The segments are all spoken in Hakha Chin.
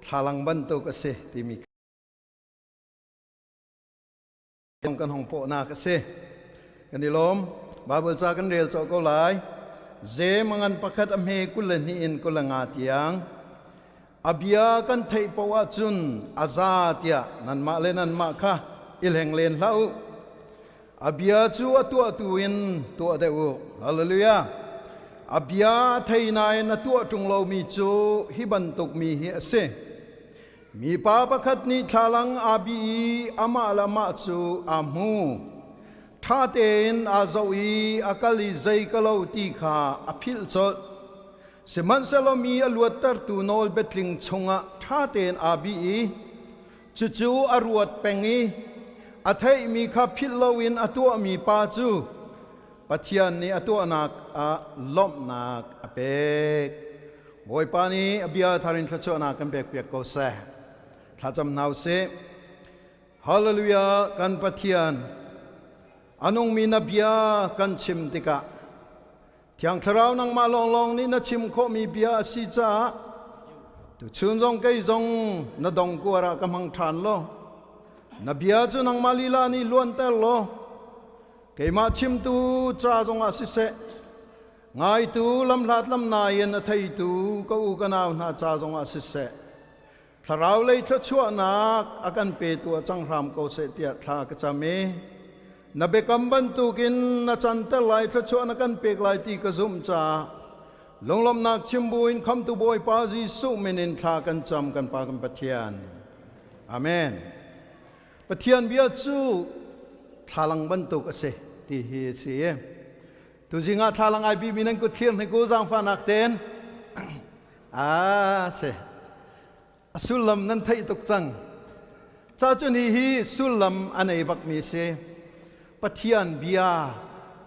Thlalang bantuk a si timi kan hong pawhnak a si. Kan i lawm. Bible ca kan rel cawh ko lai. Ze mangan pakhat a hme 22 in 25 tiang. A bia kan theih paoh ahcun a za tiah nanmah le nanmah kha i hleng len hlah u. A bia cu a tuahtu in tuah deuh u. Hallelujah. A bia a thei nain a tuah ṭung lomi cu hi bantuk mi hi a si. Mipa pakhat nih thlalang aa bih i amah le amah cu aa hmu. Ṭha tein aa zoh i a kal i zei ka lo ti kha a philh colh. Sihmanhsehlaw mi a luattertu nawl biatling chungah ṭha tein aa bih i cucu a ruat peng i a theihmi kha philh loin a tuahmi pa cu Pathian nih a tuahnak ah lawmhnak a pek. Bawipa nih a bia thar in thluachuahnak kan pekpiak ko seh. Thlacam hna usih. Hallelujah kan Pathian a nungmi na bia kan chim tikah Thiang Thlarau nangmah lawnglawng nih na chim khawhmi bia a si caah tuchun zong kei zong na dong kuar ah ka hmang ṭhan law na bia cu nangmah lila nih luanter law Keimah chimtu ca zongah siseh, ngaitu lamhlat lamnai in a theitu ka u ka nau hna ca zongah siseh, thlarau lei thluachuahnak a kan petu ah cang hram ko seh tiah thla ka cam i na biakam bantukin na canter lai thluachuah na kan pek lai ti ka zumh caah lunglawmhnak chim buin khamtu Bawipa Jesuh min in thla kan cam kan Pa kan Pathian. Amen. Pathian bia cu thlalang bantuk a si ti hi a si. Tuzing ah thlalang ai bimi nan kut thlir hnik u zaangfahnak tein. A si. A sullam nan theih tuk cang. Ca cun hi hi sullam a nei bakmi si. Pathian bia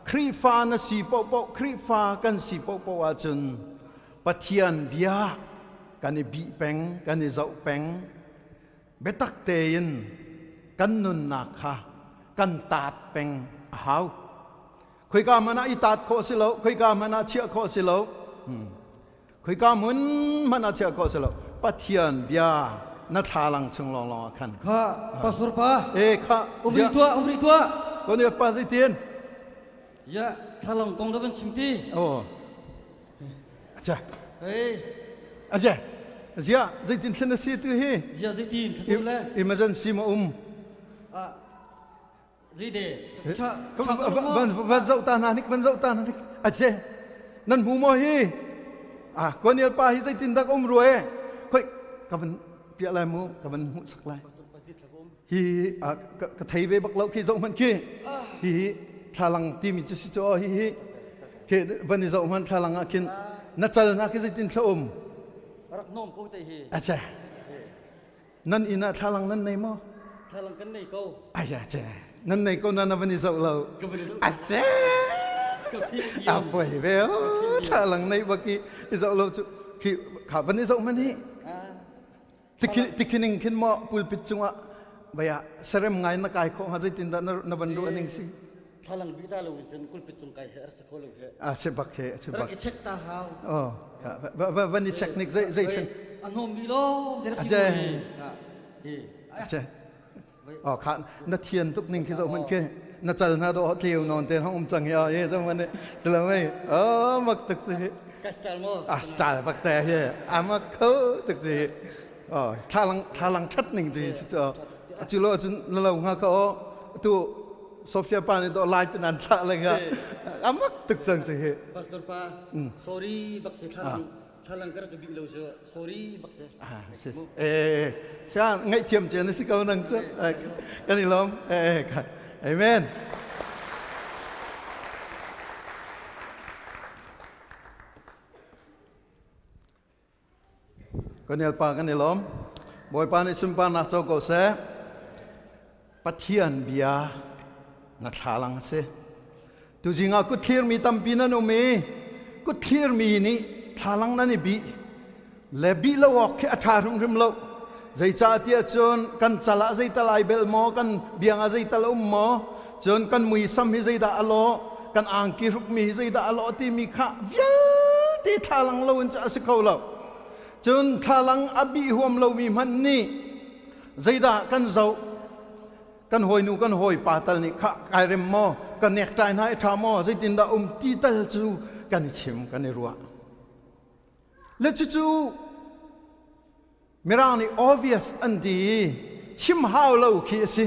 Khrihfa na si paohpaoh Khrihfa kan si paohpaoh ahcun Pathian bia kan i bih peng, kan i zoh peng. Biatak tein kan nunnak kha kan taat peng a hau. Khoika hmanh ah i taat khawh si lo, khoika hmanh ah chiah khawh si lo. Khoika hmun hmanh ah chiah khawh si lo. Pathian bia na thlalang chung lawnglawng ah khan. Kha, pastor pa. E kha. Umri tuah, umri tuah. Ko ne pa zeitin? Ya, thlalang kong da van chim ti. Oh. Acha. Hey. Acha. Zia, zeitin thlen na si tu hi? Zia zeitin thatu le? Emergency ma um. Ah. Zeide. Tha van van zau ta na nik van zau ta na nik. Ache. Nan hmu mo hi? Ah, konial pa hi zeitin dak um rue? Khoi ka van pia lai mu, ka van hmu sak lai. Hi ka thei ve bak lo khi zoh hmanh khi. Hi hi thlalang timi cu si cu hi hi khi van i zoh hmanh thlalang ah khin na cal hna khi zeitin thla um rak nom ko te hi ache nan inn ah thlalang nan nei maw thlalang kan nei ko aya che nan nei ko na na van i zoh lo ache a poi ve thlalang nei baki i zoh lo cu khi kha van i zoh hmanh hi Tikhining khin maw pulpit cungah vaya serem ngai na kai khawh hnga zeitin dah na van ruah ning si thlalang bi ta lo in cun kulpit cung kai he rak si kho lo he a si bak he si bak rak i check ta hau oh va van i check nik zei zei chen a hnom mi lo de rak si hi che oh kha na thian tuk ning khi zo man ke na chal na do tleu non te hong um chang ya ye zo man silo mai oh mak tuk si ka style mo a style bak te he amak kho tuk si oh thalang thalang that ning ji si cho chu lo chun na lo nga ka o tu Sofia pa ni do lai pin an thla le nga amak tuk chang si he pastor pa sorry bak se thalang thalang kar ka bi lo chu sorry bak se ah si eh sia ngaihthiam che na si ko nang chu kan i lom eh amen Kan pa kan i lawm. Bawipa nih sunparnak co ko seh. Pathian bia na thlalang a si. Tuzing ah kutthlir mi tampi nan um i kutthlir mi nih thlalang nan i bih le bih lo awk khi a ṭha hrimhrim lo. Zeicahtiah cun kan cal ah zeital ai bel maw, kan biang ah zeital a um maw, cun kan muisam hi zeidah a lawh, kan angki hrukmi hi zeidah a lawh timi kha vialte thlalang lo in cu a si kho lo. Cun thlalang a bih huam lomi hmanh nih zeidah kan zoh? Kan hawinu kan hawipa tal nih khah kai rem maw, ka necktie hna i ṭha maw, zeitindah um ti tal cu kan i chim, kan i ruah. Le cucu Mirang nih obvious an ti i chim hau lo khi a si.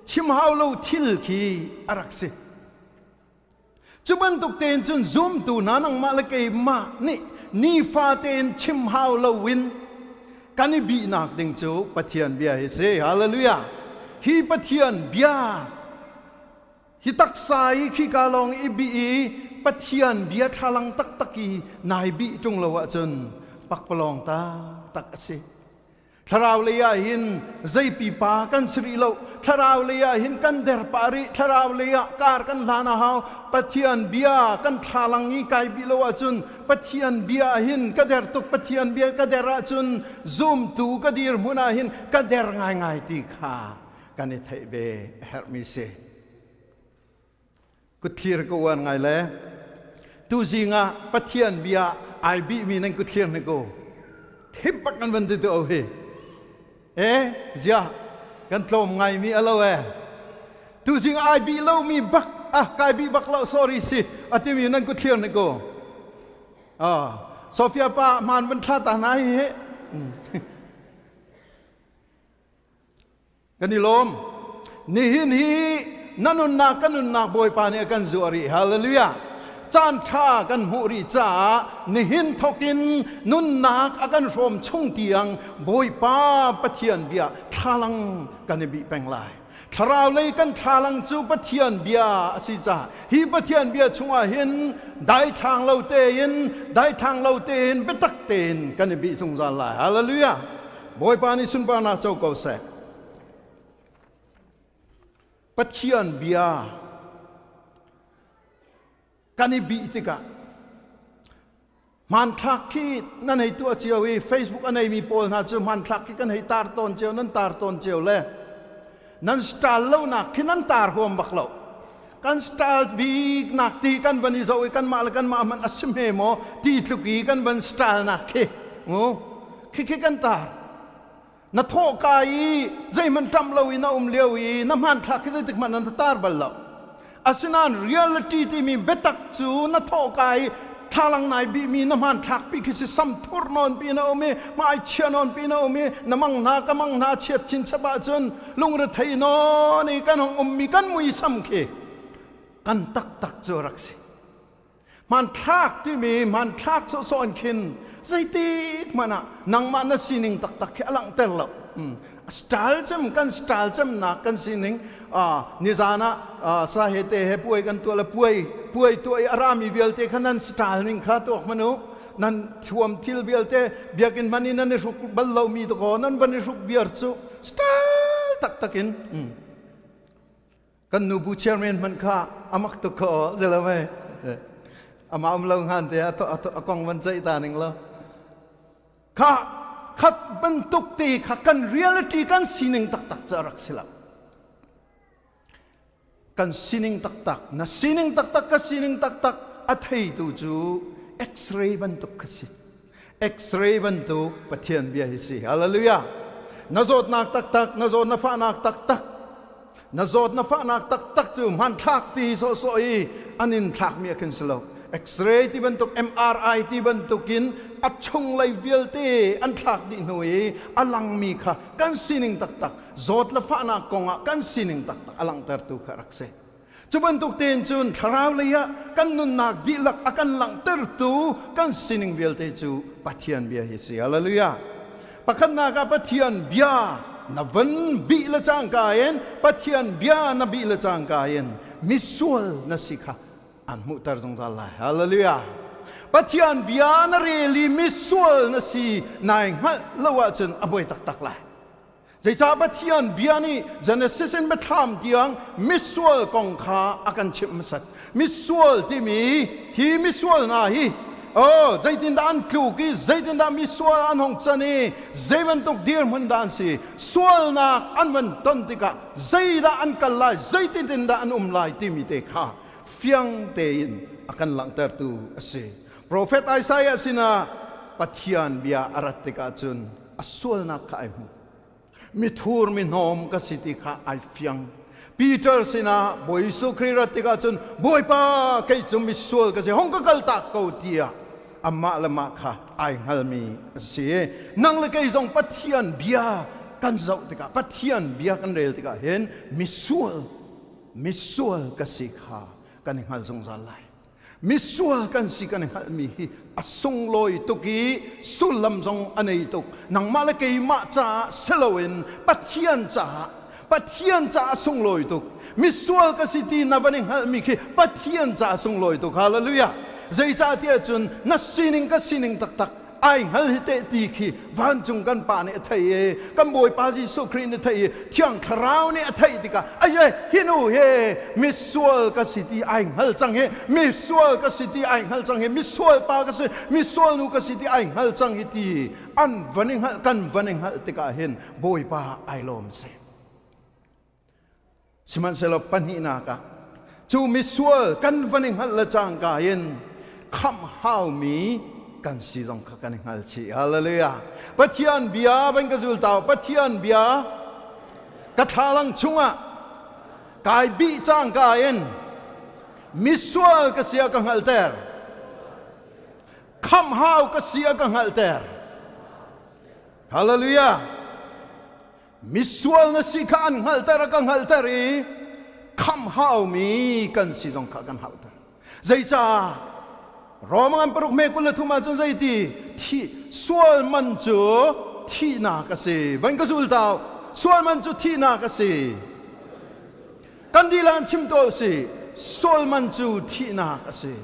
Chim hau lo thil khi a rak si. Cu bantuk tein cun zumtu hna nangmah le keimah nih nifa tein chim hau loin kan i bihnak ding cu Pathian bia hi si. Hallelujah. Hi Pathian bia hi taksa i khika lawng i bih i Pathian bia ṭhalang taktak i nai bih ṭung lo ahcun pakpalawng taktak a si. Thlarau lei ah hin zei pipa kan si rih lo. Thlarau lei ah hin kan der pah rih. Thlarau lei ah kar kan hlan a hau. Pathian bia kan thlalang i kai bih lo ahcun Pathian bia ah hin ka der tuk. Pathian bia ka der ahcun zumtu ka dirhmun ah hin ka der ngaingai ti kha kan i theih ve a herhmi si. Kutthlir ka uan ngai le tuzing ah Pathian bia ai bihmi nan kutthlir hnik u. Thim bak kan van ti tu hi. E zia kan tlawm ngaimi a lo e. Tuzing ai bih lomi bak ah kai bih bak lo sorry si atimi nan kutthlir hnik u. Ah Sofia pa man van thla ta na hi he. Kan i lawm. Nihin hi na nunnak kan nunnak Bawipa nih a kan zuah rih. Hallelujah. Caan ṭha kan hmuh rih caah nihin thokin nunnak a kan hrawm chung tiang Bawipa Pathian bia thlalang kan i bih peng lai. Thlarau lei kan thlalang cu Pathian bia a si caah hi Pathian bia chungah hin daithlang lo tein daithlang lo tein biatak tein kan i bih zungzal lai. Hallelujah. Bawipa nih sunparnak co ko seh. Pathian bia kan i bih tikah hmanthlak khi nan hei tuah cio i Facebook a neimi pawl hna cu hmanthlak khi kan hei tar tawn cio nan tar tawn cio le nan style lonak khi nan tar huam bak lo kan style bik nak ti kan van i zoh i kanmah le kanmah hmanh a si hme maw ti tluk i kan van style nak khi ngu khi khi kan tar na thawh ka i zeihmanh ṭam lo in a um lio i na hmanthlak khi zeitik hmanh na tar bal lo. Asinain reality timi biatak cu na thawh ka i thlalang nai bihmi na hmanthlak pi khi si sam thur nawn pi na um i hmai chia nawn pi na um i na mang hna ka mang hna chiat chin chap ahcun lungrethei nawn i kan hong ummi kan muisam khi kan taktak cu rak si. Hmanthlak timi hmanthlak sawhsawh in khin zeitik hmanh ah nangmah na sining taktak khi a langhter lo. Style cem kan style cem nak kan sining nizan ah sa he te he puai kan tuah le puai puai tuah i a rami vialte kha nan style ning kha tuak hmanh u. Nan thuam thil vialte biakinn hman in nan i hruk bal lomi dakaw nan van i hruk viar cu style taktak in kan nu bu chairman hmanh kha amak tuk kho zelo mei ama um lo ngan te a kong van ceih ta ning lo kha khat bantuk te kha kan reality kan sining taktak cu a rak si lo. Kan sining taktak na sining taktak ka sining taktak a theitu cu x-ray bantuk kha si. X-ray bantuk Pathian bia hi si. Hallelujah. Na zawtnak taktak na zawt na fahnak taktak na zawt na fahnak taktak cu hmanthlak ti sawhsawh i an in thlakmi a khin si lo. X-ray ti bantuk MRI ti bantukin a chunglei vialte an thlak dih hnu i a langmi kha kan sining taktak zawt le fahnak kongah kan sining taktak a langhtertu kha rak si. Cu bantuk tein cun thlarau lei ah kan nunnak dihlak a kan langhtertu kan sining vialte cu Pathian bia hi si. Hallelujah. Pakhatnak ah Pathian bia na van bih le cangka in Pathian bia na bih le cangka in misual na si kha an hmuhter zungzal lai. Hallelujah. Pathian bia na rel i misual na si nai hngalh lo ahcun a buai taktak lai. Zeicah Pathian bia nih Genesis in Biathlam tiang misual kong kha a kan chimh hmasat. Misual timi hi misual hna hi oh zeitindah an tluk i zeitindah misual an hong can i zei bantuk dirhmun dah an si, sualnak an van ton tikah zeidah an kal lai, zeitin dah an um lai timi te kha fiang tein a kan langhtertu a si. Profet Isaiah sinah Pathian bia a rat tikah cun a sualnak kha ai hmu. Mithur mi hnawm ka si ti kha ai fiang. Peter sinah Bawi Jesuh Khrih rat tikah cun Bawipa, kei cu misual ka si, hong ka kal tak ko tiah amah le mah kha ai hngalmi a si. Nang le kei zong Pathian bia kan zoh tikah, Pathian bia kan rel tikah hin misual, misual ka si kha kan i hngal zungzal lai. Misual kan si kan i hngalhmi hi a sunglawi tuk i sullam zong a nei tuk. Nangmah le keimah caah si loin Pathian caah, Pathian caah sunglawi tuk. Misual ka si ti na van i hngalhmi khi Pathian caah sunglawi tuk. Hallelujah. Zeicah tiah cun na sining ka sining taktak ai hngal hi teh ti khi vancung kan Pa nih a thei i kan Bawipa Jesuh Khrih nih a thei i Thiang Thlarau nih a theih tikah aye hi nu hi misual ka si ti ai hngal cang hi, misual ka si ti ai hngal cang hi, misual pa ka si, misual nu ka si ti ai hngal cang hi ti an van i hngalh, kan van i hngalh tikah hin Bawipa ai lawm si. Sihmanhsehlaw pahnihnak ah cu misual kan van i hngalh le cangka in khamh haumi kan si zong kha kan i hngal chih. Hallelujah. Pathian bia van ka zul tau. Pathian bia ka thlalang chungah kai bih cangka in misual ka si a ka hngalhter. Khamh hau ka si a ka hngalhter. Hallelujah. Misual na si kha an hngalhter, a ka hngalhter i khamh haumi kan si zong kha kan hauhter. Zeicah? Rom ngan paruk me 23 ahcun zeiti thi sual man cu thihnak a si. Van ka zul tau. Sual man cu thihnak a si. Kan dilan chim to si. Sual man cu thihnak a si.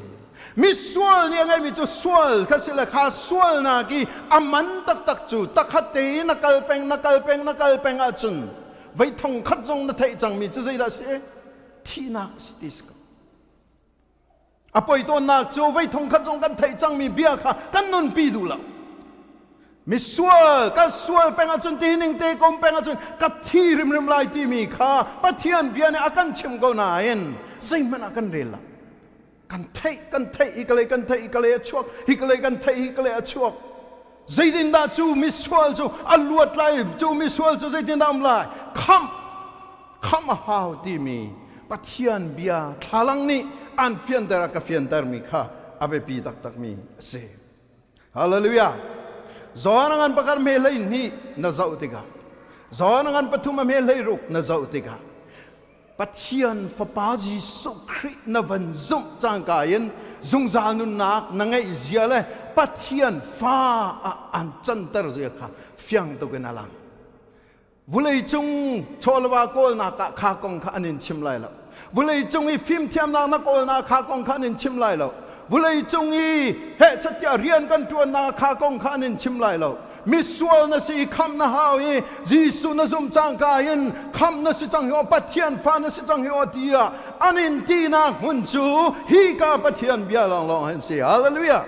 Misual nih a ngeimi cu sual kha si le kha sualnak i a man taktak cu takhat te na kal peng, na kal peng, na kal peng ahcun vei thong khat zong na theih cangmi cu zeidah si? Thihnak a si ti si ko. A poi tawnnak cu vei thong khat zong kan theih cangmi bia kha kan nunpi duh lo. Misual kan sual peng ahcun, tihining te kom peng ahcun ka thi rimrim lai timi kha Pathian bia nih a kan chim ko nain zeihmanh ah kan rel lo. Kan theih, kan theih, hi ka lei kan theih, hi ka lei a chuak, hi ka lei kan theih, hi ka lei a chuak. Zeitindah cu misual cu a luat lai, cu misual cu zeitindah um lai? Khamh, khamh a hau timi Pathian bia thlalang nih an fianter, a ka fiantermi kha a biapi taktakmi a si. Hallelujah. John ngan pakhat me hlei hnih na zoh tikah, John ngan pathum a me hlei ruk na zoh tikah, Pathian Fapa Jesuh Khrih na van zumh cangka in zungzal nunnak na ngeih zia le Pathian fa ah an canter zia kha fiang tuk in a lang. Vulei cung chawlwa kawlnak ah kha kong kha an in chim lai lo. Vulei cung i fimthiamnak na kawlnak kha kong kha an in chim lai lo. Vulei cung i heh chatiah rian kan ṭuannak kha kong kha an in chim lai lo. Misual na si i khamh na hau i Jesuh na zumh cangka in khamh na si cang hi aw, Pathian fa na si cang hi aw tiah an in tinak hmun cu hi ka Pathian bia lawnglawng hin si. Hallelujah.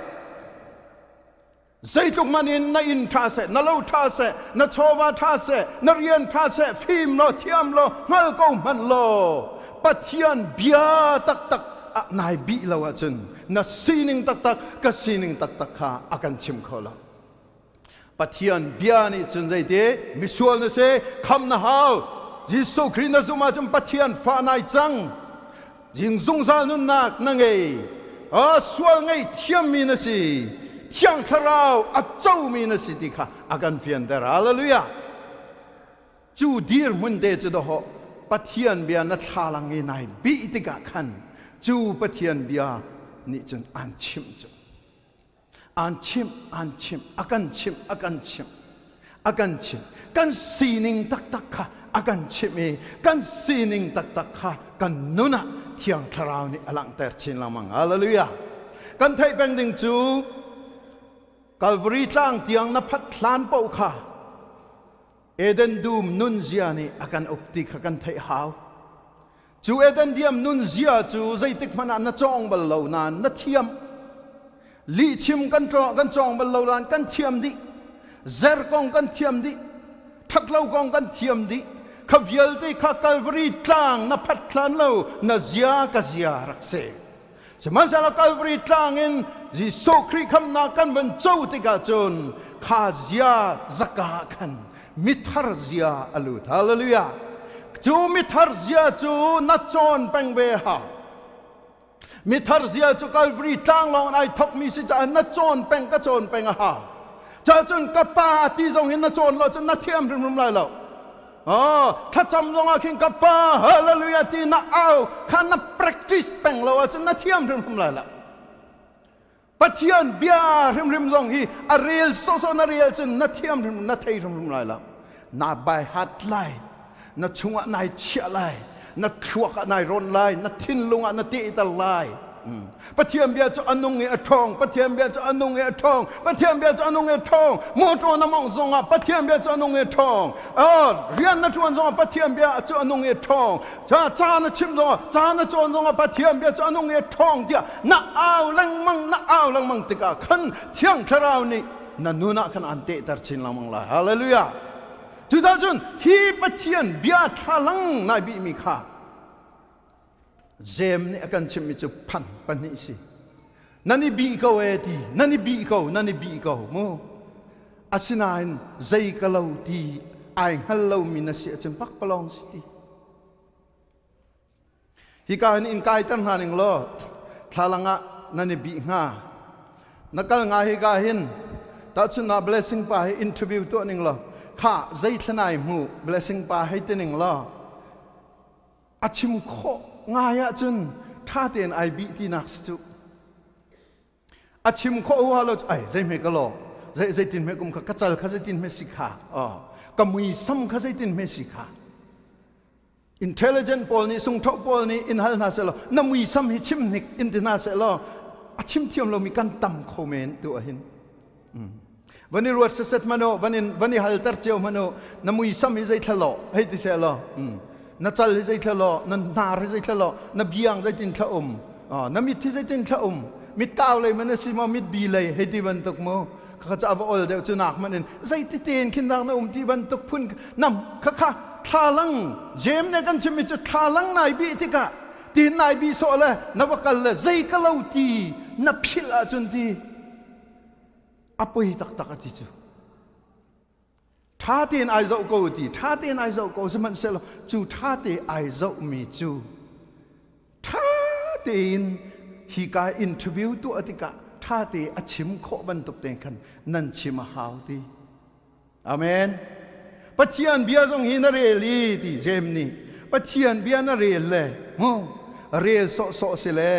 Zeitluk man in na inn ṭha seh, na lo ṭha seh, na chawva ṭha seh, na rian ṭha seh, fim law, thiam law, hngal ko hmanh law, Pathian bia taktak ah nai bih lo ahcun na sining taktak, ka sining taktak kha a kan chim kho lo. Pathian bia nih cun zeiti misual na si, kham na hau. Jesuh Khrih na zumh ahcun Pathian fa nai cang. Jing zungzal nunnak na ngei. A sual ngei thiammi na si. Thiang Thlarau a comi na si ti kha a kan fianter. Hallelujah. Cu dirhmun te cu dawhawh Pathian bia na thlalang i nai bih tikah khan cu Pathian bia nih cun an chimh cu. An chimh, an chimh, a kan chimh, a kan chimh, a kan chimh. Kan sining taktak kha a kan chimh i kan sining taktak kha kan nun ah Thiang Thlarau nih a langhter chin lengmang. Hallelujah. Kan theih peng ding cu Calvary tlang tiang na phat hlan paoh kha Eden dum nunzia nih a kan uk ti kha kan theih hau. Cu Eden diam nunzia cu zeitik hmanh ah na cawng bal lo nain na thiam. Lihchim kan kan cawng bal lo nain kan thiam dih. Zer kong kan thiam dih. Ṭhatlo kong kan thiam dih. Kha vialte kha Calvary tlang na phat hlan lo na zia ka zia rak si. Sihmanhsehlaw Calvary tlang in Jesuh Khrih khamnak kan van co tikah cun kha zia zaka khan mithar zia a lut. Hallelujah. Cu mithar zia cu na cawn peng ve ha. Mithar zia cu Calvary tlang lawng ai thokmi si caah na cawn peng ka cawn peng a ha. Ca cun ka pa ti zong hin na cawn lo cun na thiam hrimhrim lai lo. Oh, thlacam zong ah khin ka pa hallelujah ti na au kha na practice peng lo ahcun na thiam hrimhrim lai lo. Pathian bia hrimhrim zong hi a rel sawsawh na rel cun na thiam hrimhrim na thei hrimhrim lai lo. Na bai hat lai, na chungah nai chiah lai, na thluak ah nai rawn lai, na thinlung ah na tehter lai. Pathian bia cu a nung i a ṭhawng. Pathian bia cu a nung i a ṭhawng. Pathian bia cu a nung i a ṭhawng. Motor na mawngh zongah Pathian bia cu a nung i a ṭhawng. Rian na ṭuan zongah Pathian bia cu a nung i a ṭhawng. Ca na chim zongah, ca na cawn zongah Pathian bia cu a nung i a ṭhawng tiah na au lengmang, na au lengmang tikah khan Thiang Thlarau nih na nun ah khan aan tehter chin lengmang lai. Hallelujah. Cucaah cun hi Pathian bia thlalang nai bihmi kha Jem nih a kan chimhmi cu phan pahnih si. Nan i bih ko e ti, nan i bih ko, nan i bih ko mu. Asinain zei ka lo ti ai hngal lomi na si ahcun pakpalawng si ti. Hika hin in kaiter hna ning law thlalang ah nan i bih hnga. Na kal nga hika hin tahchunhnak blessing pa hi interview tuah ning law kha zei thlanai hmu blessing pa hei ti ning law a chim khawh ngai ahcun ṭha tein ai bih tinak si cu. A chim khawh huha lo ai zei hme ka law zei zeitin hme kum kha ka cal kha zeitin hme si kha ka muisam kha zeitin hme si kha. Intelligent pawl nih sungthoh pawl nih in hal hna seh law na muisam hi chim hnik in ti hna seh law a chim thiam lomi kan tam kho men tu ahhin. Van i ruat seset hmanh u, van in van i halter cio hmanh u, na muisam hi zei thla law hei ti seh law, na cal hi zei thla law, na hnar hi zei thla law, na biang zeitin thla um, na mit hi zeitin thla um, mit kau lei man a si maw, mit bi lei hei ti bantuk mu. Kha ca va ol deuh cu nak hmanh in zeiti tein khin dak na um ti bantuk phun nam kha kha thlalang jem ne kan chimmi cu thlalang nai bih tikah tin nai bi sawh le na va kal le zei ka lo ti na philh ahcun ti a poi taktak a ti cu. Ṭha tein ai zoh ko ti, ṭha tein ai zoh ko sihmanhsehlaw cu ṭha te ai zohmi cu ṭha tein hika interview tuah tikah ṭha te a chim khawh bantuk tein khan nan chim a hau ti. Amen. Pathian bia zong hi na rel i ti Jem nih Pathian bia na rel le mu rel sawhsawh si le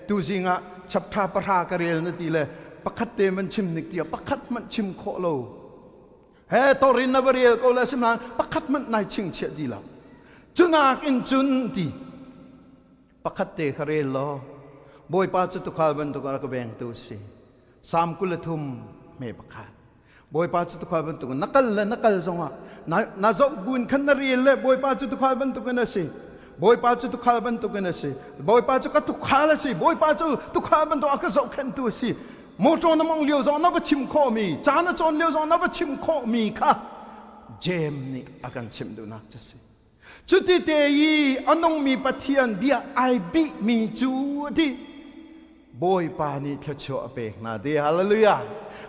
tuzing ah chapter pahra ka rel na ti le pakhat te man chim nik tiah pakhat hmanh chim khawh lo he torin na va rel ko le asinain pakhat hmanh nai chingchiah ti lo cunak in cun ti pakhat te kha rel law Bawipa cu tukhal bantuk a ka vengtu si. Salm 23 me pakhat. Bawipa cu tukhal bantuk na kal le na kal zongah na zoh buin khan na rel le Bawipa cu tukhal bantukin a si. Bawipa cu tukhal bantukin a si. Bawipa cu ka tukhal a si. Bawipa cu tukhal bantuk a ka zohkhenhtu a si. Motor na mong lio zong na va chim khawhmi, ca na cawn lio zong na va chim khawhmi kha Jem nih a kan chimh duhnak cu si. Cuti te i a nungmi Pathian bia ai bihmi cu a ti. Bawipa nih thluachuah a pek hna ti. Hallelujah.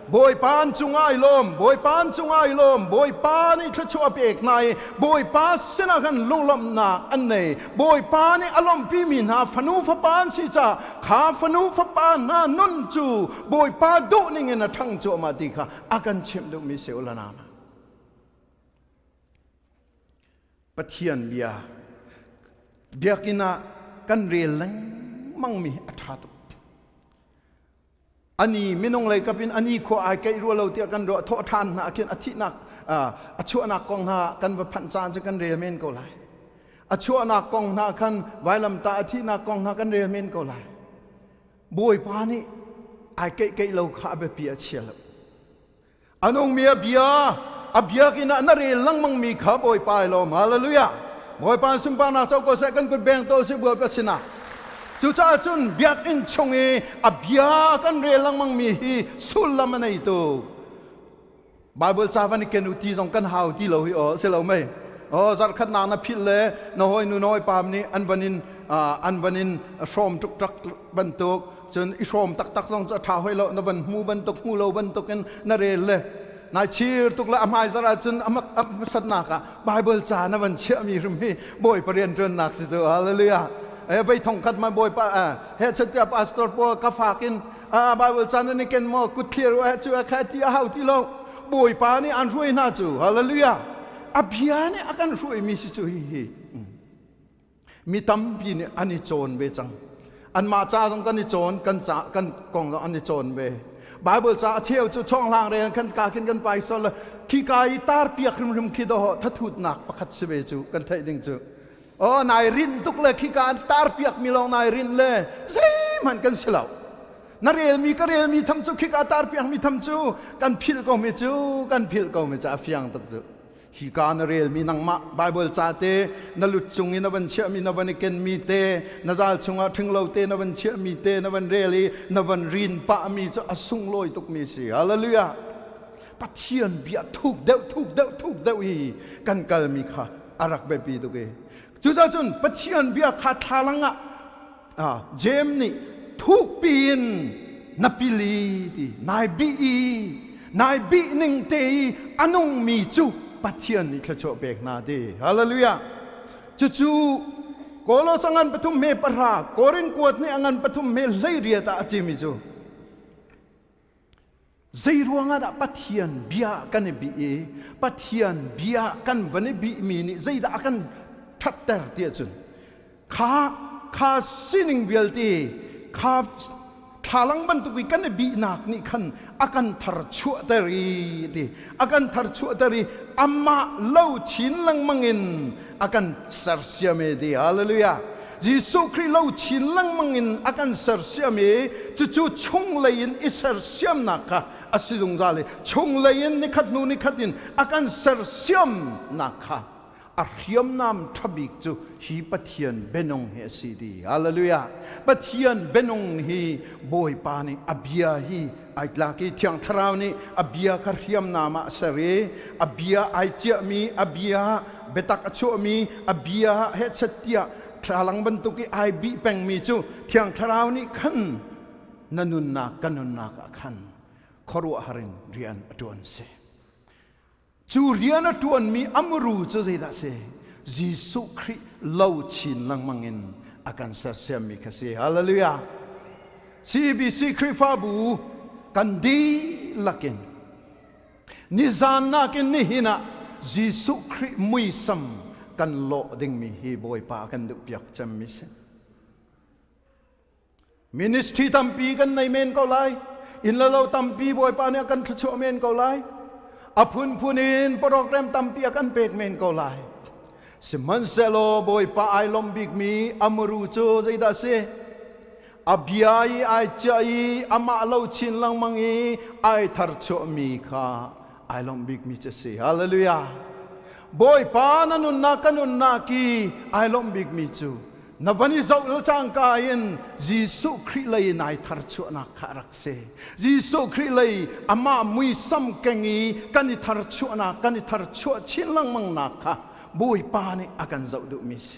Bawipa an cungah ai lawm, Bawipa an cungah ai lawm, Bawipa nih thluachuah a pek hna i Bawipa sinah khan lunglawmhnak an nei. Bawipa nih a lawmhpimi hna fanu fapa an si caah kha fanu fapa hna nun cu Bawipa duh ning in a ṭhang cuahmah ti kha a kan chimh duhmi si u la na. Pathian bia biakinn ah kan rel lengmangmi a ṭha tuk. Ani minung lei kap in ani khua ai keih rua lo tiah kan ruah thawh ṭhan hna khin a thihnak a chuahnak kong hna kan va phanh caan cu kan rel men ko lai. A chuahnak kong hna khan vailamtah a thihnak kong hna kan rel men ko lai. Bawipa nih ai keih keih lo kha a biapi a chia lo. A nungmi a bia a biakinn ah na rel lengmangmi kha Bawipa ai lawm. Hallelujah. Bawipa sunparnak co ko seh, kan kut beng to si Bawipa sinah. Cucaah cun biakinn chung i a bia kan rel lengmangmi hi sullam a nei tuk. Bible ca van i ken u ti zong kan hau ti lo hi aw si lo mei. Oh zarh khatnak na philh le na hawi nu na hawi pam nih an van in an van in hrawm ṭukṭak bantuk cun i hrawm taktak zong cu a ṭha hoi lo na van hmu bantuk hmu lo bantukin na rel le nai chir tuk le a hmaizarh ahcun a hmasatnak ah Bible ca na van chiahmi hrim hi Bawipa rianṭuannak si cu. Hallelujah. E vei thong khat ma Bawipa he chatia pastor pawl ka fak in Bible ca nan i ken maw kut thlir u cu kha ti a hau ti lo. Bawipa nih an hruai hna cu. Hallelujah. A bia nih a kan hruaimi si cu hi hi. Mi tampi nih an i cawn ve cang. Anmah ca zong kan i cawn, kan ca kan kong zong an i cawn ve. Bible ca a cheu cu chawnglang rel kan ka khin kan pai sol khi ka i tar piak hrimhrim khi do thathutnak pakhat si ve cu kan theih ding cu. Oh nai rin tuk le khi ka an tar piak mi lawng nai rin le zeihmanh kan si lo. Na relmi ka relmi tham cu khi ka tar piak mi tham cu kan philh ko mi cu kan philh ko mi cu a fiang tuk cu. Hi ka na relmi nangmah Bible ca te na lut cung i na van chiahmi na van i kenmi te na zal chungah ṭhinglo te na van chiahmi te na van rel i na van rin pahmi cu a sunglawi tukmi si. Hallelujah! Pathian bia thuk deuh thuk deuh thuk deuh i kan kalmi kha a rak biapi tuk i cucaah cun Pathian bia kha thlalang ah Jeim nih thukpi in na pili ti nai bih i nai bih ning te i a nungmi cu Pathian nih thluachuah pek hna ti. Hallelujah. Cucu Kolos a ngan pathum me pahra, Korin kuat nih a ngan pathum me 18 ah a cimi cu Zei ruangah dah Pathian bia kan i bih i Pathian bia kan van i bihmi nih zeidah a kan ṭhatter ti ahcun kha kha sining vialte kha thlalang bantuk i kan i bihnak nih khan a kan tharchuahter i ti a kan tharchuahter i amah lo chin lengmang in a kan sersiam e ti. Hallelujah. Jesuh Khrih lo chin lengmang in a kan sersiam i cucu chunglei in i sersiamnak kha a si zungzal i chunglei in nikhat hnu nikhat in a kan sersiamnak kha a hriamnam ṭhabik cu hi Pathian bianung hi a si ti. Hallelujah. Pathian bianung hi Bawipa nih a bia hi ai tlak i Thiang Thlarau nih a bia kha hriamnam ah a ser i a bia ai ciahmi a bia biatak a chuahmi a bia hehchet tiah thlalang bantuk i ai bih pengmi cu Thiang Thlarau nih khan na nunnak ka nunnak ah khan khuaruahhar in rian a ṭuan si. Cu rian a ṭuanmi amru cu zeidah si? Jesuh Khrih lo chin lengmang in a kan sersiammi kha si. Hallelujah! CBC Khrihfabu kan dihlak in nizan nakin nihin ah Jesuh Khrih muisam kan lawh dingmi hi Bawipa kan duhpiak cemmi si. Ministry tampi kan nei men ko lai. Inn le lo tampi Bawipa nih a kan thluachuah men ko lai. A phunphun in program tampi a kan pek men ko lai. Sihmanhsehlaw Bawipa ai lawm bikmi amuru cu zeidah a si? A bia i ai ciah i amah lo chin lengmang i ai tharchuahmi kha ai lawmh bikmi cu a si. Hallelujah! Bawipa na nunnak ka nunnak i ai lawmh bikmi cu na van i zoh le cangka in Jesuh Khrih lei nai tharchuahnak kha a rak si. Jesuh Khrih lei amah muisam keng i kan i tharchuahnak kan i tharchuah chin lengmangnak kha Bawipa nih a kan zoh duhmi si.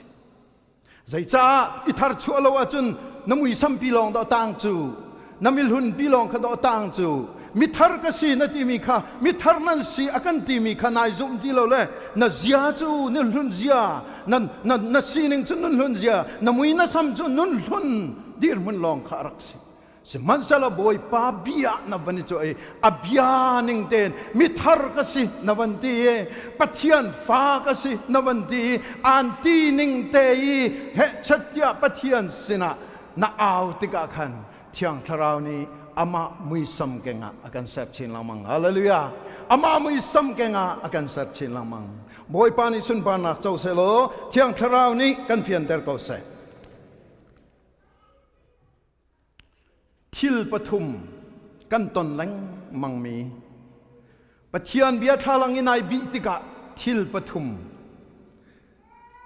Zeicah i tharchuah lo ahcun na muisam pi lawng dawh tang cu na mihlun pi lawng kha dawh tang cu mithar ka si na timi kha mithar nan si a kan timi kha nai zumh ti lo le na zia cu nun hlun zia na na na sining cu nun hlun zia na mui na sam cu nun hlun dirhmun lawng kha a rak si. Sihmanhsehlaw Bawipa bia na van i cuah i a bia ning tein mithar ka si na van ti i Pathian fa ka si na van ti i aan ti ning te i hehchat tiah Pathian sinah na au tikah khan Thiang Thlarau nih amah muisam kengah a kan ser chin lengmang. Hallelujah! Amah muisam kengah a kan ser chin lengmang. Bawipa nih sunparnak co sehlaw Thiang Thlarau nih kan fianter ko seh. Thil pathum kan ton lengmangmi Pathian bia thlalang in ai bih tikah thil pathum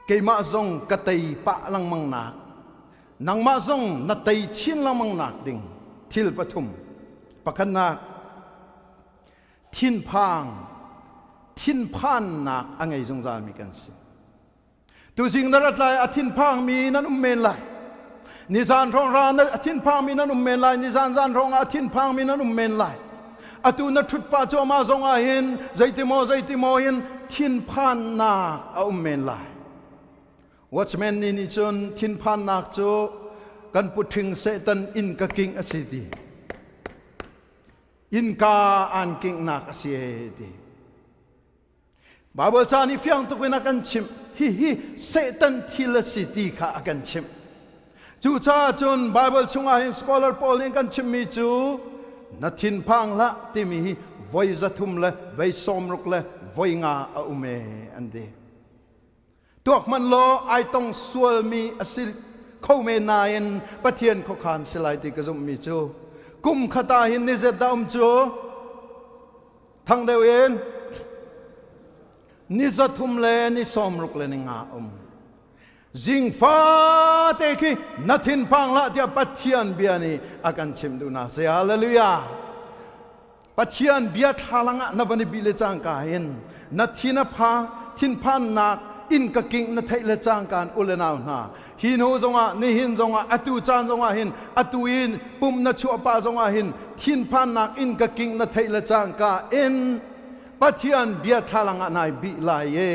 keimah zong ka tei pah lengmang nak nangmah zong na tei chin lengmang nak ding thil pathum. Pakhatnak, thinphang thinphannak a ngei zungzalmi kan si. Tuzing na rat lai a thinphangmi nan um men lai. Nizan hrawng ra na a thinphangmi nan um men lai. Nizan zan hrawng ah a thinphangmi nan um men lai. Atu na ṭhut pah cuahmah zong ah hin zeitimaw zeitimaw hin thinphannak a um men lai. Watchman nih nih cun thinphannak cu kan puṭhing Satan inn ka king a si ti. Innka an kinghnak a si ti. Baibal ca nih fiang tuk in a kan chimh. Hihi Satan thil a si ti kha a kan chimh. Cucaah cun Baibal chungah hin scholar pawl nih kan chimmi cu na thinphang hlah timi hi voi 300 le voi 60 le voi 5 a um e an ti. Tuak hmanh law ai tong sualmi a si kho men nain Pathian khuakhan si lai ti ka zumhmi cu kum khat ah hin ni zet dah um cu thang deuh in ni 300 le ni 60 le ni 5 um. Zing fate khi na thinphang hlah tiah Pathian bia nih a kan chimh duhnak si. Hallelujah. Pathian bia thlalang ah na van i bih le cangka hin na thin a phang thinphannak inn ka king na theih le cangka in u le nau hna hi hnu zongah nihin zongah atu caan zongah hin atu in pum na chuah pah zongah hin thinphannak inn ka king na theih le cangka in Pathian bia thlalang ah nai bih lai e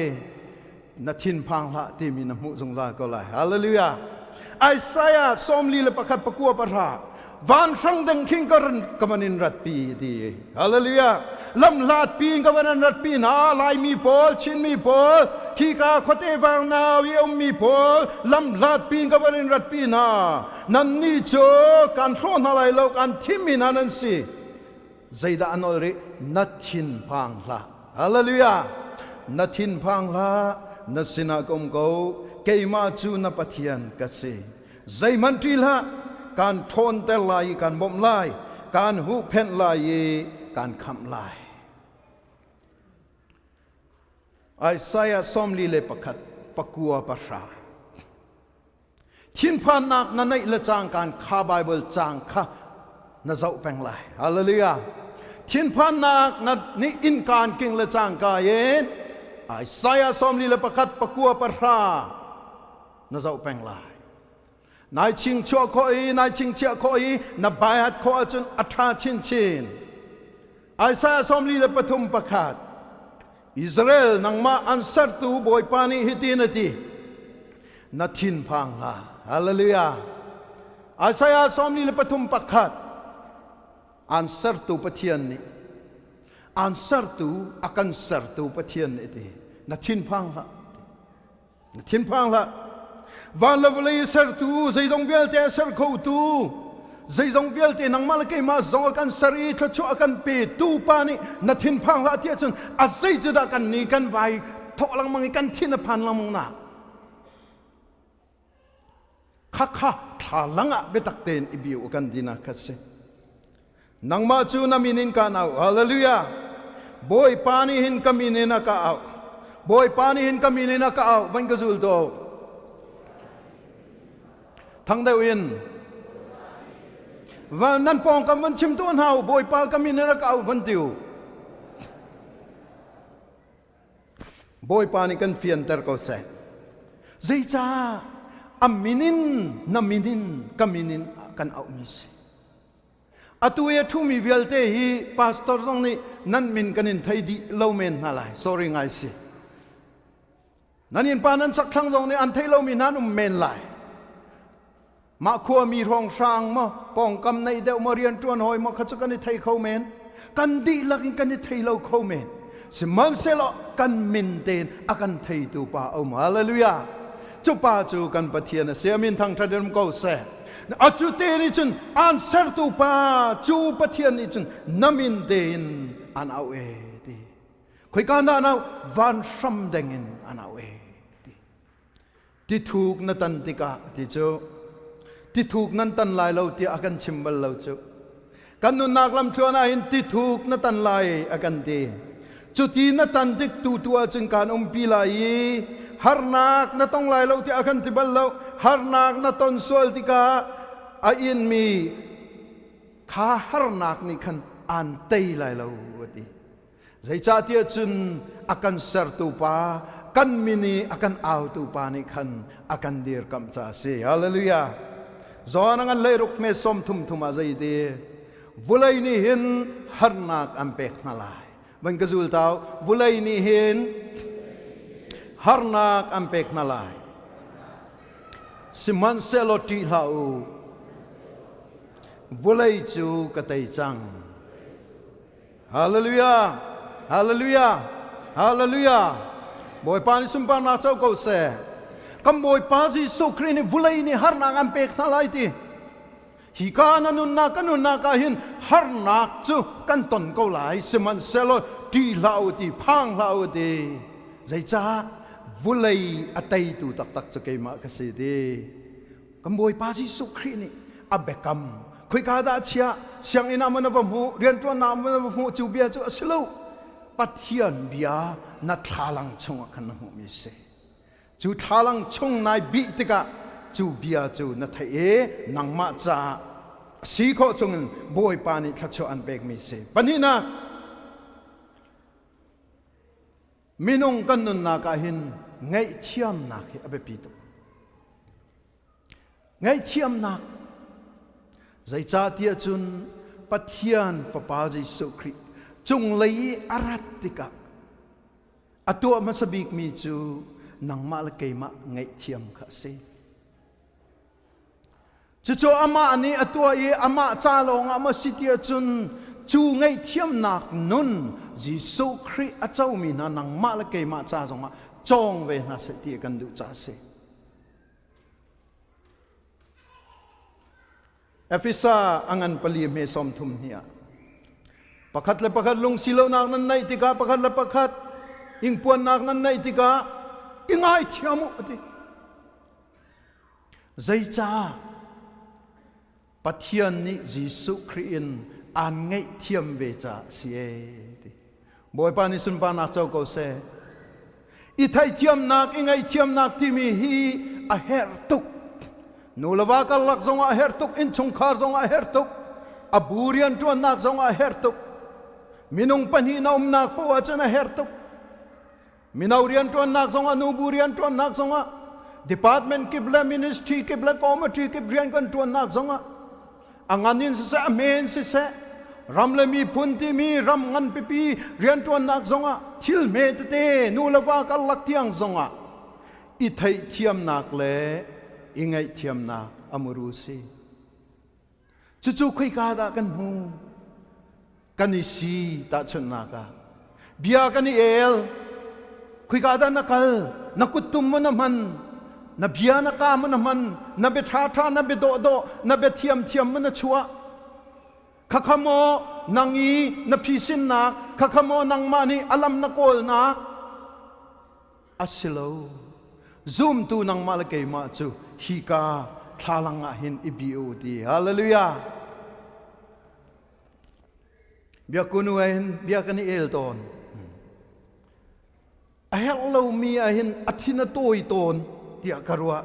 na thinphang hlah timi na hmuh zungzal ko lai. Hallelujah. Isaiah 41 pakua pahra vanhrang deng khing ka ran ka van in rat pi ti. Hallelujah. Lam hlat pi in ka van an rat pi hna Laimi pawl Chinmi pawl khika khuate vang nau i ummi pawl lam hlat pi in ka van in rat pi hna nan ni cu kan hrawh hna lai lo kan thimmi hna nan si Zeidah a nawl rih? Na thinphang hlah. Hallelujah! Na thinphang hlah. Na sinah ka um ko. Keimah cu na Pathian ka si. Zeihmanh ṭih hlah. Kaan ṭhawnter lai i kaan bawmh lai. Kaan huhphenh lai i kaan khamh lai. Isaiah 41 pakua pahra. Thinphannak na neih le cangkaan kha Bible caang kha na zoh peng lai. Hallelujah. Thinphannak na nih innkaan king le cangka in Isaiah 41 pakua pahra na zoh peng lai. Nai ching chuah khawh i nai ching chiah khawh i na baihat khawh ahcun a ṭha chinchin. Isaiah 43 pakhat Israel nangmah an sertu Bawipa nih hitin a ti na thinphang hlah. Hallelujah. Isaiah 43 pakhat an sertu Pathian nih an sertu a kan sertu Pathian nih ti na thinphang hlah. Na thinphang hlah. Van le vawlei sertu, zeizong vialte a ser khotu, zeizong vialte nangmah le keimah zong a kan ser i thluachuah a kan pe tu pa nih na thinphang hlah tiah cun a zei cu dah kan ni kan vai thawh lengmang i kan thin a phan lengmang na khakha thlalang ah biatak tein i biu kan dina kha si Nangmah cu na min in kaan auh. Hallelujah. Bawipa nih hin ka min in a ka auh. Bawipa nih hin ka min in a ka auh. Van ka zul to. Thang deuh in. Van nan pawngkam van chim tu hna u. Bawipa ka min in a ka auh van ti u. Bawipa nih kan fianter ko seh. Zeicah a min in na min in ka min in kan auhmi si. Atu i a ṭhumi vialte hi pastor zong nih nan min kan in thei dih lo men hna lai. Sorry ngai si. Nan innpa nan chakthlang zong nih an thei lomi hna an um men lai. Mah khuami hrawnghrang maw, pawngkam naih deuh maw, rianṭuan hawi maw kha cu kan i thei kho men. Kan dihlak in kan i thei lo kho men. Sihmanhsehlaw kan min tein a kan theitu pa a um. Hallelujah. Cu pa cu kan Pathian a si. A min thangṭhat in um ko seh. A cu te nih cun aan sertu pa cu Pathian nih cun na min tein an auh e ti. Khoika dah an auh? Van hram deng in an auh e ti. Tithuk na tan tikah ti cu tithuk nan tan lai lo tiah a kan chim bal lo cu. Kan nunnak lamthluan ah hin tithuk na tan lai a kan ti. Cuti na tan tik tu tu ahcun kaan umpi lai i harnak na tong lai lo tiah a kan ti bal lo. Harnak na ton sual tikah a inmi kha harnak nih khan aan tei lai lo a ti. Zeicahtiah cun a kan sertu pa, Kan min i a kan autu pa nih khan a kan dirkamh ca a si. Hallelujah. John a ngan leiruk hme som thum thum ah zei ti? Vulei nih hin harnak an pek hna lai. Van ka zul tau, vulei nih hin harnak an pek hna lai. Sihmanhsehlaw ṭih hlah u. Vulei cu ka tei cang. Hallelujah! Hallelujah! Hallelujah! Bawipa nih sunparnak co ko seh. Kan Bawipa Jesuh Khrih nih vulei nih harnak an pek hna lai ti. Hi ka na nunnak ka nunnak ah hin harnak cu kan ton ko lai. Sihmanhsehlaw ṭih hlah u ti, phang hlah u ti. Zeicah vulei a teitu taktak cu keimah ka si ti. Kan Bawipa Jesuh Khrih nih a biakam khoika dah a chiah? Sianginn ah maw na va hmuh? Rianṭuannak ah maw na va hmuh? Cu bia cu a si lo. Pathian bia na thlalang chungah khan na hmuhmi a si. Cu thlalang chung nai bih tikah cu bia cu na theih i nangmah caah a si khawh chungin Bawipa nih thluachuah an pekmi a si. Pahnihnak, minung kan nunnak ah hin ngaihthiamnak hi a biapi tuk. Ngaihthiamnak zeicahtiah cun Pathian Fapa Jesuh Khrih cunglei i a rat tikah a tuah hmasa bikmi cu nangmah le keimah ngaihthiam kha a si. Cucu amah nih a tuah i amah ca lawngah maw si tiah cun cu ngaihthiamnak nun Jesuh Khrih a comi hna nangmah le keimah ca zongah cawng ve hna seh ti kan duh caah a si. Efesa a ngan pali hme sawm thum hnih ah pakhat le pakhat lungsi lonak nan neih tikah pakhat le pakhat ingpuannak nan neih tikah i ngaithiam u a ti. Zeicah Pathian nih Jesuh Khrih in aan ngaihthiam ve caah si ee ti. Bawipa nih sunparnak co ko seh. I theihthiamnak, i ngaihthiamnak timi hi a herh tuk. Nu le va karlak zongah a herh tuk, innchungkhar zongah a herh tuk, a bu rianṭuannak zongah a herh tuk. Minung pahnih na umnak paoh ahcun a herh tuk. Mino rianṭuannak zongah, nubu rianṭuannak zongah, department kip le ministry kip le committee kip rian kan ṭuannak zongah, a ngan in siseh, a hme in siseh, ram le miphun timi ram ngan pipi rianṭuannak zongah, thil hme tete nu le va karlak tiang zongah i theihthiamnak le i ngaihthiamnak a muru si. Cucu khoika dah kan hmu? Kan i si tahchunhnak ah. Bia kan i el. Khoika dah na kal? Na kuttum maw na hman? Na bia na ka maw na hman? Na bia ṭhaṭha, na bia dawhdawh, na bia thiamthiam maw na chuah? Khakha maw nang i na phisinnak? Khakha maw nangmah nih a lam na kawlnak? A si lo. Zumtu nangmah le keimah cu hika thlalang ah hin i bi u ti. Hallelujah. Biakunu ah hin bia kan i el tawn. A herh lomi ah hin a thin a tawi tawn tiah ka ruah.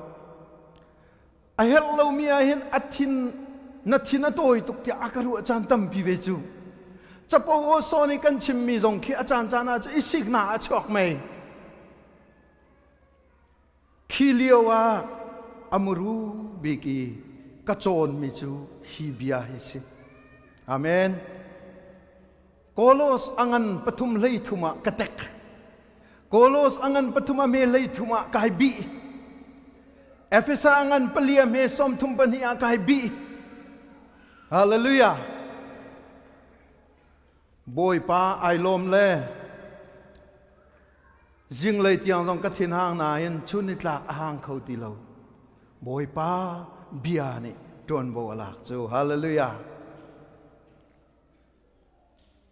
A herh lomi ah hin a thin na thin a tawi tuk tiah a ka ruah caan tampi ve cu. Capo aw sawn i kan chimmi zong khi a caan caan ah cu i siknak a chuak mei. Khi lio ah a muru bik i ka cawnmi cu hi bia hi si. Amen. Kolos a ngan pathum hlei thum ah ka tek. Kolos a ngan pathum a me hlei thum ah kai bih. Efesa a ngan pali a me sawm thum pahnih ah kai bih. Hallelujah. Bawipa ai lawm le zinglei tiang zong ka thin hang nain chun ni tlak a hang kho ti lo. Bawipa bia nih ṭuanvo a lak cu. Hallelujah.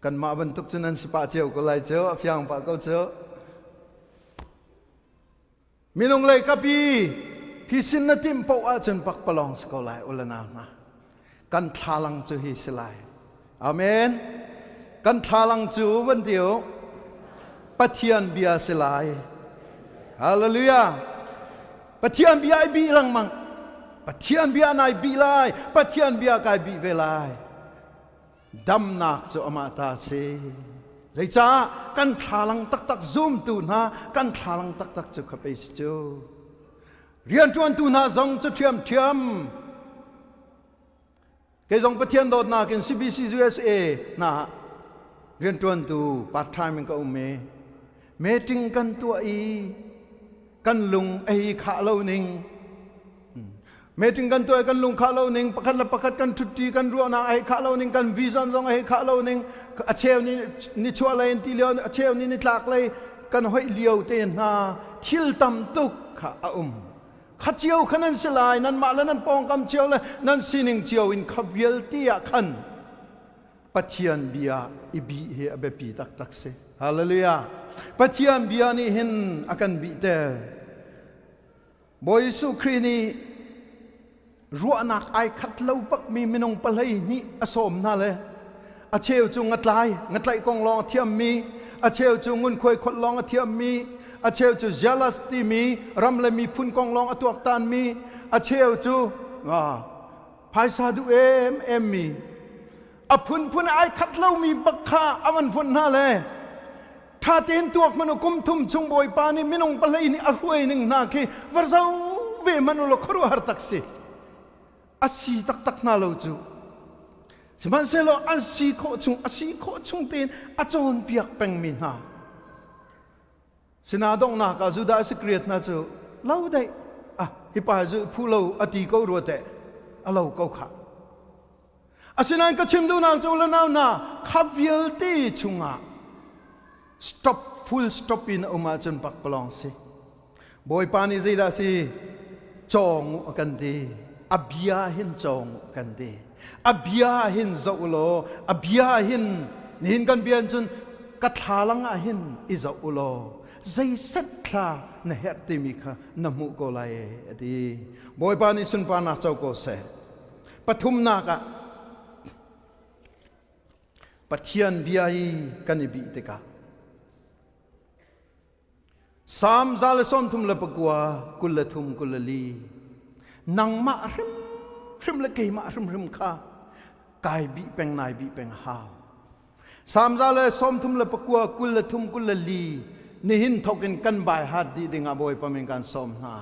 Kanmah bantuk cu nan si pah cio ko lai cu, a fiang pah ko cu. Minung lei kapi phisin na timh paoh ahcun pakpalawng si ko lai ula nau hna. Kan thlalang cu hi si lai. Amen. Kan thlalang cu van ti u. Pathian bia si lai. Hallelujah. Pathian bia ai bih lengmang. Pathian bia nai bih lai. Pathian bia kai bih ve lai. Damnak cu amah ta si. Zeicah kan thlalang taktak zumtu hna kan thlalang taktak cu kha pei si cu. Rianṭuantu hna zong cu ṭhiamṭhiam. Kei zong Pathian dawtnak in CBC USA hna rianṭuantu part time in ka um i meeting kan tuah i kan lung ei khah lo ning meeting kan tuah kan lung khah lo ning pakhat le pakhat kan ṭhutti kan ruahnak ai khah lo ning kan vision zong ai khah lo ning a cheu ni ni chuah lei in ti lio a cheu ni ni tlak lei kan hoih lio te hna thil tam tuk kha a um kha cio kha nan si lai nanmah le nan pawngkam cio le nan sining cio in kha vialte ah khan Pathian bia i bih hi a biapi taktak si. Hallelujah. Pathian bia nih hin a kan bihter. Bawi Jesuh Khrih nih ruahnak ai khat lo bakmi minung pahlei hnih a sawm hna le a cheu cu ngatlai ngatlaih kong lawng a thiammi a cheu cu ngunkhuai kholh lawng a thiammi a cheu cu jealous timi ram le miphun kong lawng a tuaktanmi a cheu cu phaisa duh em em mi a phunphun ai khat lomi bak kha a van fonh hna le ṭha tein tuak hmanh u kum thum chung Bawipa nih minung pahlei nih a hruai ning hna khi va zo ve hmanh u law khuaruahhar tak si a si taktak hna lo cu sihmanhsehlaw an si khawh chung a si khawh chung tein a cawnpiak pengmi hna Sina donghnak ah Judah Iskariot hna cu lo daih ah hi pa cu phu lo a ti ko rua teh a lo ko khah. Asinain ka chim duhnak cu le nau hna kha vialte chungah stop full stop in a um ahcun pakpalawng si. Bawipa nih zeidah si cawng u a kan ti. A bia hin cawng u a kan ti. A bia hin zoh u law a bia hin nihin kan bia cun ka thlalang ah hin i zoh u law zeiset thla na herh timi kha na hmuh ko lai a ti. Bawipa nih sunparnak co ko seh. Pathumnak ah Pathian bia i kan i bih tikah Salm 139, 23, 24 nangmah hrimhrim le keimah hrimhrim kha kai bih peng nai bih peng hau. Salm 139, 23, 24 nihin thokin kan bai hat dih dingah Bawipa min kan sawm hna.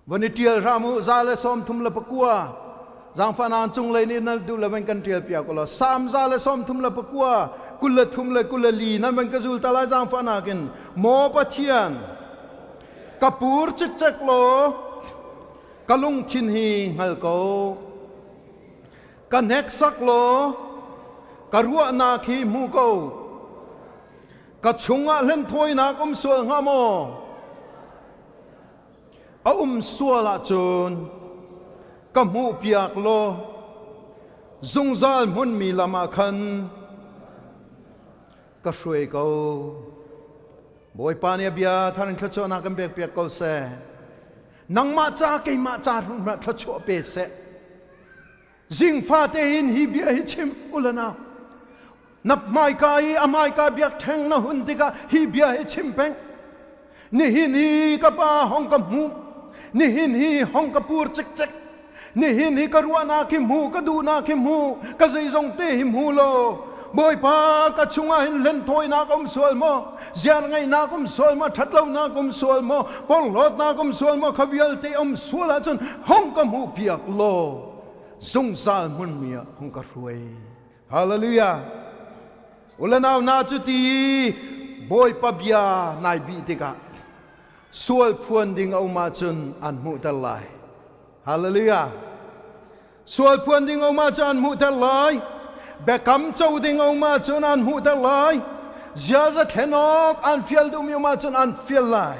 Van i ṭial hram u 139 zaangfahnak cunglei nih nan duh le van kan ṭial piak ulaw Salm 139 23 le 24 nan van ka zul ta lai zaangfahnak in Maw Pathian ka pur cikcek law ka lungthin hi hngal ko ka hneksak law ka ruahnak hi hmu ko ka chungah hlenthawinak um sual hnga maw A um sual ahcun ka hmuhpiak law zungzal hmunmi lam ah khan ka hruai ko. Bawipa nih a bia thar in thluachuahnak kan pekpiak ko seh. Nangmah ca keimah ca thluachuah pe seh. Zingfa tein hi bia hi chim u na na hmaika i a hmaika biakṭheng na hun tikah hi bia hi chim peng. Nihin hi ka pa hong ka hmu. Nihin hi hong ka pur cikcek. Nihin hi ka ruahnak hi hmu, ka duhnak hi hmu, ka zeizong te hi hmu law Bawipa ka chungah hin hlenthawinak um sual maw? Ziar ngeihnak um sual maw? Ṭhatlonak um sual maw? Porhlawtnak um sual maw? Kha vialte um sual ahcun hong ka hmuh piak law zungzal hmunmi ah hong ka hruai. Hallelujah. Ulanau na cu ti Bawipa bia nai bih tikah sual phuan ding a um ahcun an hmuhter lai. Hallelujah. Sual phuan ding a um ahcun an hmuhter lai. Biakam co ding a um ahcun an hmuhter lai. Ziaza thlen awk an fial duhmi um ahcun an fial lai.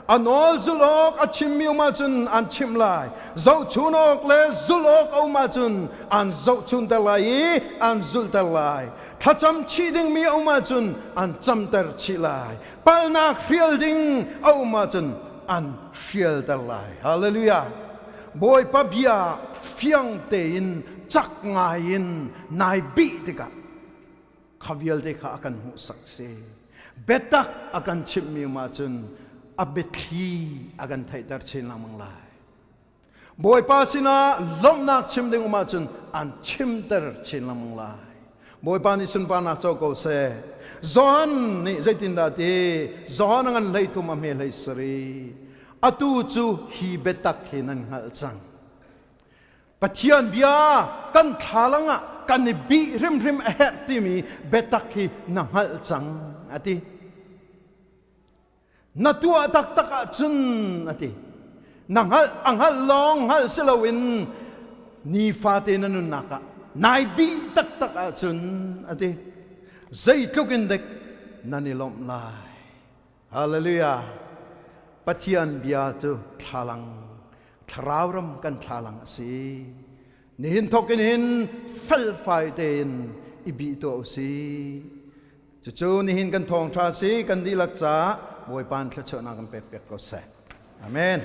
A nawl zulh awk a chimmi um ahcun an chimh lai. Zohchun awk le zulh awk a um ahcun an zohchunter lai i an zulhter lai. Thlacam chih dingmi a um ahcun an camter chih lai. Palhnak hrial ding a um ahcun an hrialter lai. Hallelujah. Bawipa bia fiang tein cak ngai in nai bih tikah kha vialte kha a kan hmuhsak si. Biatak a kan chimhmi um ahcun a biathli a kan theihter chin lengmang lai. Bawipa sinah lawmhnak chim ding um ahcun an chimter chin lengmang lai. Bawipa nih sunparnak co ko seh. John nih zeitindah ti? John a ngan 13 a hme 17. Atu cu hi biatak hi nan hngalh cang. Pathian bia kan thlalang ah kan i bih hrimhrim a herh timi biatak hi na hngalh cang a ti. Na tuah taktak ahcun a ti. Na hngalh a hngalh lawng hngalh si loin nifate na nunnak ah nai bih taktak ahcun a ti. Zeitluk in dek nan i lawmh lai. Hallelujah. Pathian bia cu thlalang thlarau ram kan thlalang a si. Nihin thawk in hin felfai tein i bih tuah u sih. Cucu nihin kan thawngṭha si kan dihlak caah Bawipa in thluachuahnak kan pek piak ko seh. Amen.